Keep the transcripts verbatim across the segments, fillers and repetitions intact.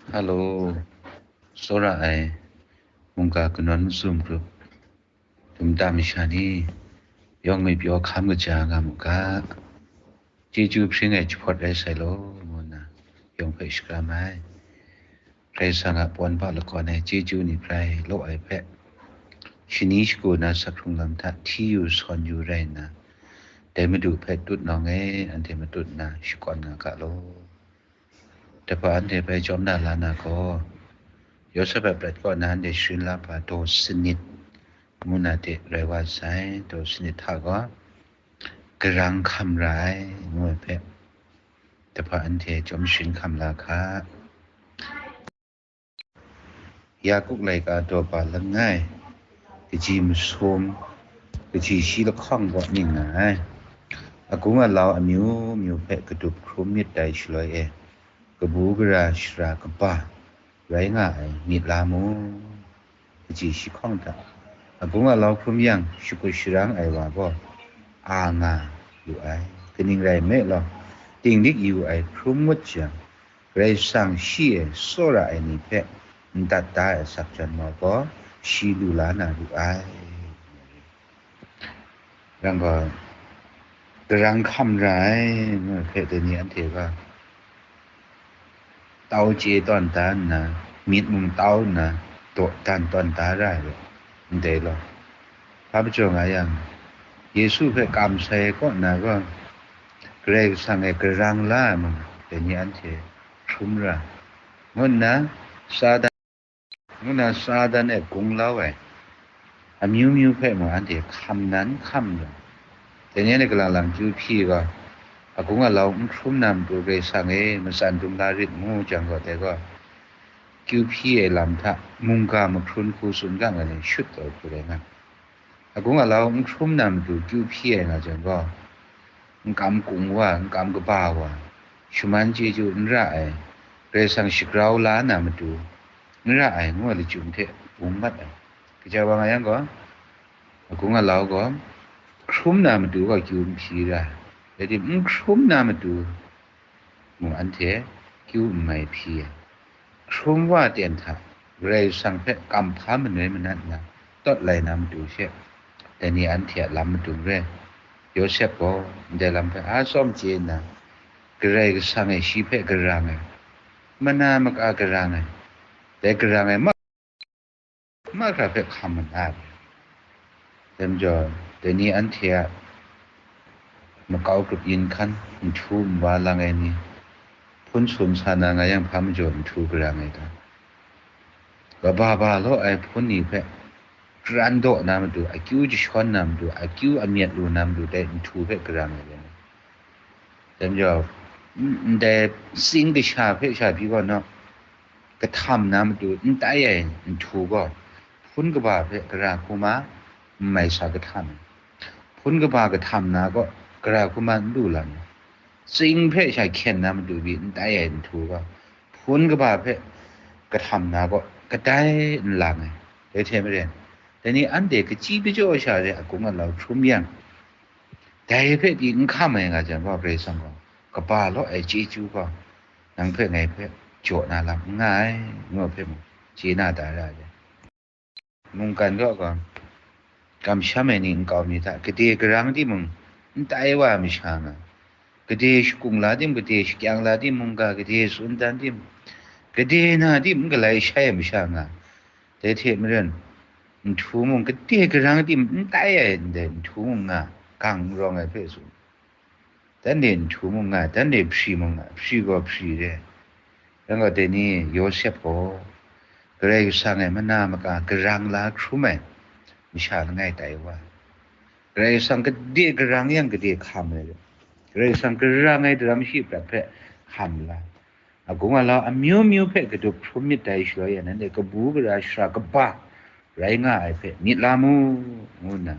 Hello, tsawra ai mungga kanawn mazum grup, dum ta masha ni, yawng myit pyaw hkam kaja nga mu ga, chyeju hpring ai jahpawt rai sai law, ngu nna yawng hpe shakram ai. Karai Kasang a pawn ba lakawn ai chyeju ni brai law ai hpe, shani shagu na sak hkrung lam hta hti yu sawn yu rai nna, dai Madu hpe tut nawng e, anhte matut nna shakawn nga ga law. Dai hpa anhte hpe jawm na la na gaw, Yawsep a prat kaw na anhte sharin la hpa daw sanit ngu na de rai wa sai. Daw sanit hta gaw, garang hkam ra ai, ngu ai hpe, dai hpa anhte jawm sharin hkam la hka. Yakup laika daw ba langai, kaji masum, kaji shi lahkawng kaw ning nga ai. Agung alau amyu myu hpe kadup hkrum myit dai shaloi e, kabu gara shara kaba rai nga ai myit la mu. Kaji shi hkawng hta agung alau hkrum yang, shakut sharang ai wa gaw a nga lu ai. Kaning rai nme law, dinglik yu ai hkrum ngut jang, Karai Kasang shi e tsawra ai ni hpe n dat da ai asak janmau gaw, shi lu la na ru ai. Yang gaw, garang hkam ra ai, ngu ai hpe dai ni anhte gaw, tau chye tawn da nna, myit mung tau nna, daw dan tawn da ra ai, ndai law. Hpa majaw nga yang, Yesu hpe kam sai ai kaw na gaw, Karai Kasang e garang la ai mung, dai ni anhte hkrum ra, ngu nna Satan, ngu nna Satan e gunglau ai, amyu myu hpe mung anhte hkam nan hkam ra. Dai ni anhte galang lang kyu hpyi gaw, agung alau n hkrum na matu Karai Kasang e matsan dum la rit ngu jang gaw, dai gaw, kyu hpyi ai lam hta mungga mahkrun hku tsun gang ai ni shut taw hku rai nga. Agung alau n hkrum na matu kyu hpyi ai nga jang gaw, n kam kung wa, n kam kaba wa, shaman chyeju n ra ai, Karai Kasang shagrau la na matu n ra ai, ngu ai lachyum hte bung mat ai. Kaja wa nga yang gaw, agung alau gaw, hkrum na matu gaw kyu n hpyi ra ai, rai timung, n hkrum na matu mung anhte kyu n mai hpyi ai. Hkrum wa ten hta, Karai Kasang hpe kamhpa manoi manat nna tawt lai na matu she, dai ni anhte a lam madung re. Yawsep gaw ndai lam hpe a tsawm chye nna, Karai Kasang e shi hpe garang ai, mana maka garang ai, dai garang ai ma-, mahkra hpe hkam manat. Dai majaw, dai ni anhte a makau grup yin hkan, nhtu nwa lang ai ni, hpun sum sa na nga yang, hpa majaw nhtu garang ai ta? Kaba ba law ai hpun ni hpe kran daw na matu, akyu jashawn na matu, akyu amyat lu na matu, dai nhtu hpe garang ai rai. Dai majaw, n-, ndai tsing kasha hpe sha pyi gaw naw, kahtam na matu n tai ai nhtu gaw, hpun kaba hpe gara hkrum a, n mai sa kahtam ai. Hpun kaba kahtam na gaw, gara hkrum a n lu lam ai. Tsing hpe sha hkyen na matu pyi n tai ai nhtu gaw, hpun kaba hpe kahtam na gaw, kadai n lang ai. Dai hte maren, dai ni anhte kachyi kachyaw sha de agung alau hkrum yang, dai hpe pyi n hkam ai nga jang gaw, Karai Kasang gaw, kaba law ai chyeju gaw, nang hpe ngai hpe jaw na lam n nga ai, ngu hpe mung, chye na da ra ai. Mungkan kaw gaw, kamsham ai ni nkau mi hta, gade garang timung, n tai wa ai masha nga, gade shakung la tim, gade shakyang la tim, mungga gade tsun dan tim, gade na tim, n galai shai ai masha nga, dai hte maren, nhtu mung gade garang tim n tai ai ndai nhtu mung nga, gang n rawng ai hpe tsun. Dan de nhtu mung nga, dan de hpri mung nga, hpri gaw hpri re. Yang gaw, dai ni Yawsep gaw Karai Kasang e mana maka garang la hkrum ai masha langai tai wa. Karai Kasang gade garang yang gade hkam ai, Karai Kasang garang ai daram shi prat hpe hkam la. Agung alau amyu myu hpe kadup hkrum myit dai shaloi e, nanhte kabu gara shara kaba rai nga ai hpe myit la mu, ngu nna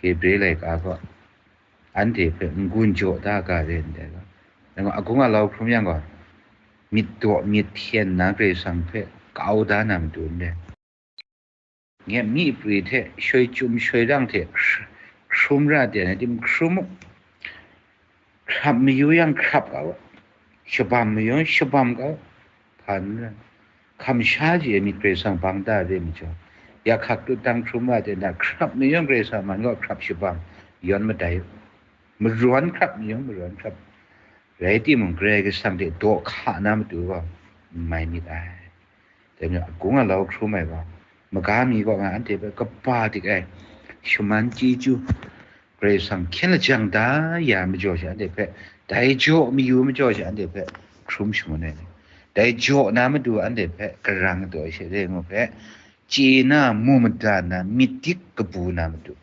Hebre laika gaw anhte hpe n-gun jaw da ga re ndai ga. Dai gaw, agung alau hkrum yang gaw, myit daw myit hten na Karai Kasang hpe kau da na matu ndai. Nyep myi pri hte shoi chyum shoi rang hte hkr-, hkrum ra ten ai tim hkrum u. Hkrap mayu yang hkrap kau u, shabam mayu yang shabam kau u. hkan n rai. Hkam sha ji ai myit Karai Kasang bang da re majaw, yak hkak tutdang hkrum wa de na, hkrap mayawng Karai Kasang man gaw hkrap shabang yawn madai u. Marawn hkrap mayawng marawn hkrap rai timung, Karai Kasang hte daw hka na matu gaw n mai myit ai. Dai majaw, agung alau hkrum ai gaw, maga mi kaw nga anhte hpe kaba dik ai shaman chyeju, Karai Kasang hkyen lajang da ya majaw sha anhte hpe, dai jaw mayu majaw sha anhte hpe hkrum shangun ai. Dai jaw na matu anhte hpe karang kataw ai she re ngu hpe, chye na, mu mada na, myit dik kabu na matu,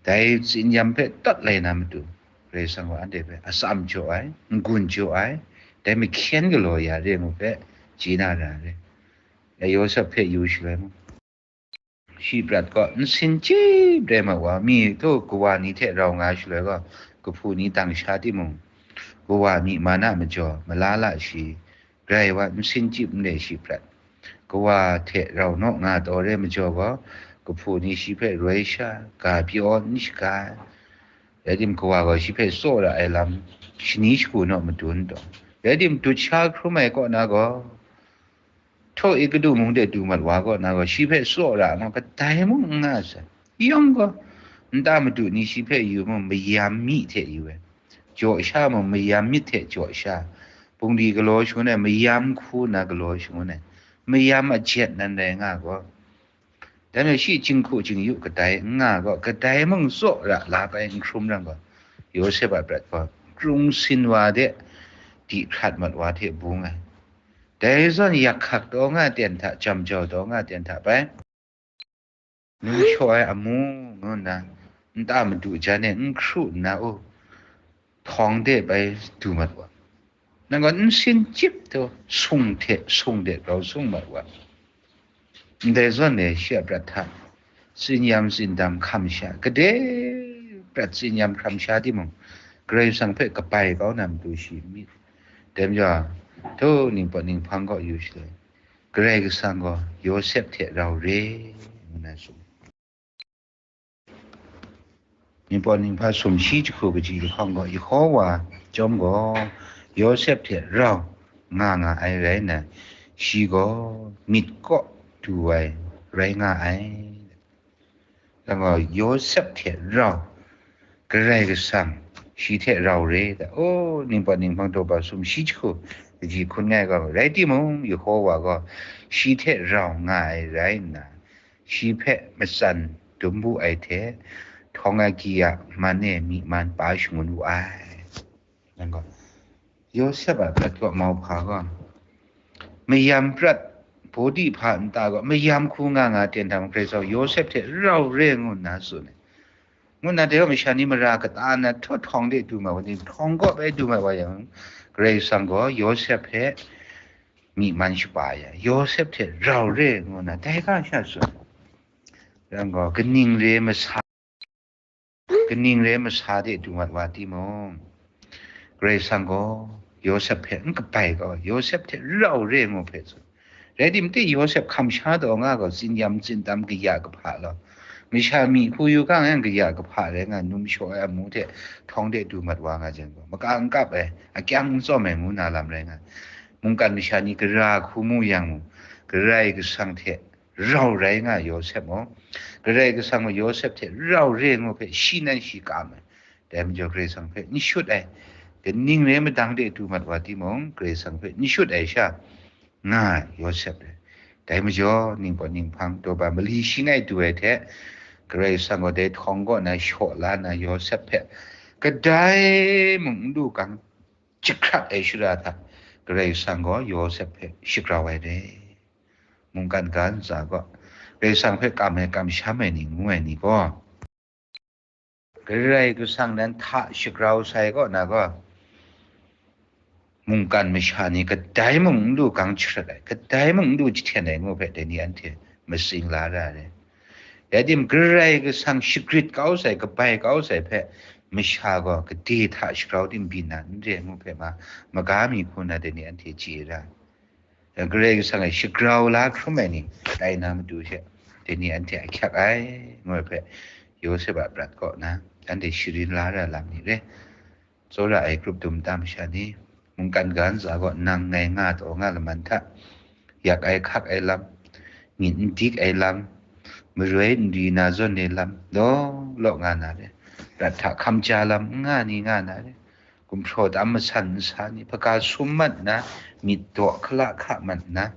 dai tsin-yam hpe tawt lai na matu, Karai Kasang gaw anhte hpe atsam jaw ai, n-gun jaw ai, dai mahkyen galaw ya re ngu hpe chye na ra ai. Dai Yawsep hpe yu shaloi mu. Shi prat gaw nsin chyip rai mat wa, mi htaw kawa ni hte rau nga shaloi gaw, kahpu ni dang sha timung, kawa myi man a majaw, mala la shi, grai wa nsin chyip n re shi prat. Kawa hte rau naw nga taw re majaw gaw, kahpu ni shi hpe roi sha, ga pyaw n shaga ai. Rai tim, kawa gaw shi hpe tsaw ra ai lam shani shagu naw madun taw. Rai tim, dut sha hkrum ai kaw na gaw, htaw e kadu mung de du mat wa kaw na gaw, shi hpe tsaw ra nga kadai mung n nga ai sai. Yawng gaw, nta madu ni shi hpe yu mung, mayam myi hte yu ai. Jaw sha mung, mayam myit hte jaw sha. Bungli galaw shangun ai, mayam hku na galaw shangun ai, mayam ajet nan rai nga gaw, dai majaw shi jinghku jingyu kadai n nga gaw, kadai mung tsaw ra la bai n hkrum rai gaw, Yawsep a prat gaw, krung sin wa de di hkrat mat wa hte bung ai. Dai zawn yak hkak taw nga ten hta, jam jau taw nga ten hta bai, nu shaw ai amu ngu nna, nta madu jan e n hkru nna, u, htawng de bai du mat wa. Nang gaw nsin chyip taw, sung hte sung de grau sung mat wa. Ndai zawn e shi a prat hta tsin-yam tsindam hkam sha, gade prat tsin-yam hkam sha timung, Karai Kasang hpe kabai kau na matu shi n myit. Dai majaw, htaw ningpawt ninghpang kaw yu shaloi, Karai Kasang gaw Yawsep hte rau re ngu na tsun. Ningpawt ninghpang sumshi jahku kaji lahkawng gaw, Yehowa chyawm gaw Yawsep hte rau nga nga ai rai nna, shi gaw myit kaw du ai rai nga ai. Dang gaw, Yawsep hte rau Karai Kasang shi hte rau re, da, o, ningpawt ninghpang daw ba sumshi jahku kaji hkun ngai gaw, rai timung, Yehowa gaw shi hte rau nga ai rai nna, shi hpe matsan dum wu ai hte, htawng agyi a man e myi man pa shangun wu ai. Nang gaw, Yawsep a prat kaw mauhpa gaw, mayam prat, Potiphar nta gaw, mayam hku nga nga ten hta mung, Karai Kasang Yawsep hte rau re ngu nna tsun ai. Ngu nna, dai gaw masha ni mara kata na htaw htawng de du mat wa, ni htawng kaw bai du mat wa yang, Karai Kasang gaw Yawsep hpe myi man shapa ya, Yawsep hte rau re ngu nna, dai ga sha tsun. Yang gaw, kaning re masa, kaning re masa de du mat wa timung, Karai Kasang gaw Yawsep hpe n kabai kau, Yawsep hte rau re ngu hpe tsun. Rai timung, Yawsep hkam sha taw nga gaw, tsin-yam tsindam kaya kahpa law, masha myi hku yu ga yang kaya kahpa rai nga, num shaw ai amu hte htawng de du mat wa nga jang gaw, maka n kap ai, akyang n tsawm ai ngu na lam rai nga. Mungkan masha ni gara hku mu yang mung, Karai Kasang hte rau rai nga Yawsep mung, Karai Kasang gaw Yawsep hte rau re ngu hpe shi nan shi kam ai. Dai majaw Karai Kasang hpe n shut ai, kaning rai madang de du mat wa timung, Karai Kasang hpe n shut ai sha nga ai Yawsep dai. Dai majaw, ningpawt ninghpang daw ba mali shi ngai du ai hte, Karai Kasang gaw dai htawng kaw na shaw la na Yawsep hpe kadai mung n lu gang jahkrat ai shara hta, Karai Kasang gaw Yawsep hpe shagrau ai re. Mungkan ga ntsa gaw, Karai Kasang hpe kam ai kamsham ai ni ngu ai ni gaw, Karai Kasang nan hta shagrau sai kaw na gaw, mungkan masha ni kadai mung n lu gang jahkrat ai, kadai mung n lu jahten ai ngu hpe, dai ni anhte matsing la ra ai. Rai timung, Karai Kasang shagrit kau sai, kabai kau sai hpe, masha gaw gade hta shagrau tim byin na n re ngu hpe ma, maga mi hku na dai ni anhte chye ra ai. Karai Kasang e shagrau la hkrum ai ni tai na matu she, dai ni anhte ahkyak ai, ngu ai hpe, Yawsep a prat kaw na, anhte sharin la ra lam ni re. Tsawra ai grup dum tam sha ni, Mungkan ga ntsa gaw nang ngai nga taw nga laman hta, yak ai hkak ai lam, myit n dik ai lam, maroi n ri na zawn ai lam, law law nga na re. Prat hta hkam ja lam n nga ni nga na re. Gumhpraw tam masan nsa ni, hpaga sum mat nna, myit daw hkala hka mat nna,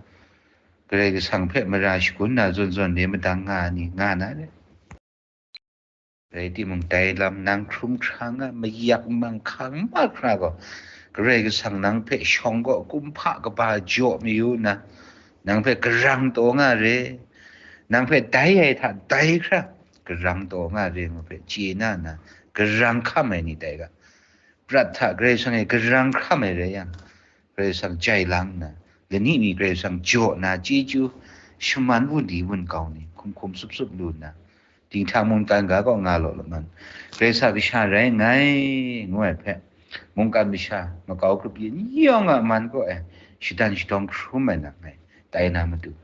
Karai Kasang hpe mara shagun na zawn zawn re madang nga ni nga na re. Rai timung, dai lam nang hkrum hkra nga, mayak manghkang mahkra gaw, Karai Kasang nang hpe shawng gaw kumhpa kaba jaw mayu nna, nang hpe karang taw nga re, nang hpe dai ai hta dai hkra karang taw nga re ngu hpe chye na nna, karang hkam ai ni tai ga. Prat hta Karai Kasang e karang hkam ai rai yang, Karai Kasang jai lang nna, lani mi Karai Kasang jaw na chyeju shaman wun di wun kau ni, hkum hkum sup sup lu nna, dinghta mungkan ga kaw nga law laman, Karai Kasang kasha rai nngai, ngu ai hpe, mungkan masha, makau grup yin yawng a man kaw e, shadan shadawng hkrum ai nang ngai, tai na matu,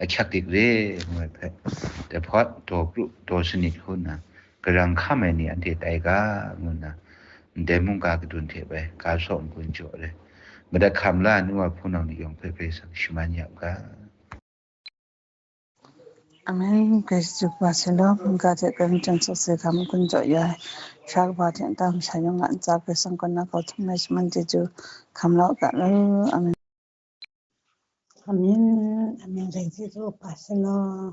ahkyak dik re, ngu ai hpe, dahpawt, daw kru, daw sanit hku nna, karang hkam ai ni anhte tai ga, ngu nna, ndai mungga kadun hte bai, ga saw n-gun jaw re, madat hkam la ai nu wa hpunau ni yawng hpe Karai Kasang shaman ya u ga. Amen. Grace Jesu Khrista law, mungga hte Karai Kasang sakse hkam n-gun jaw ya ai, sha kaba hte nta masha yawng a ntsa Karai Kasang kaw na kau htum ai shaman chyeju hkam la u ga law. Amen. Amen. Amen. Grace Jesu Khrista law.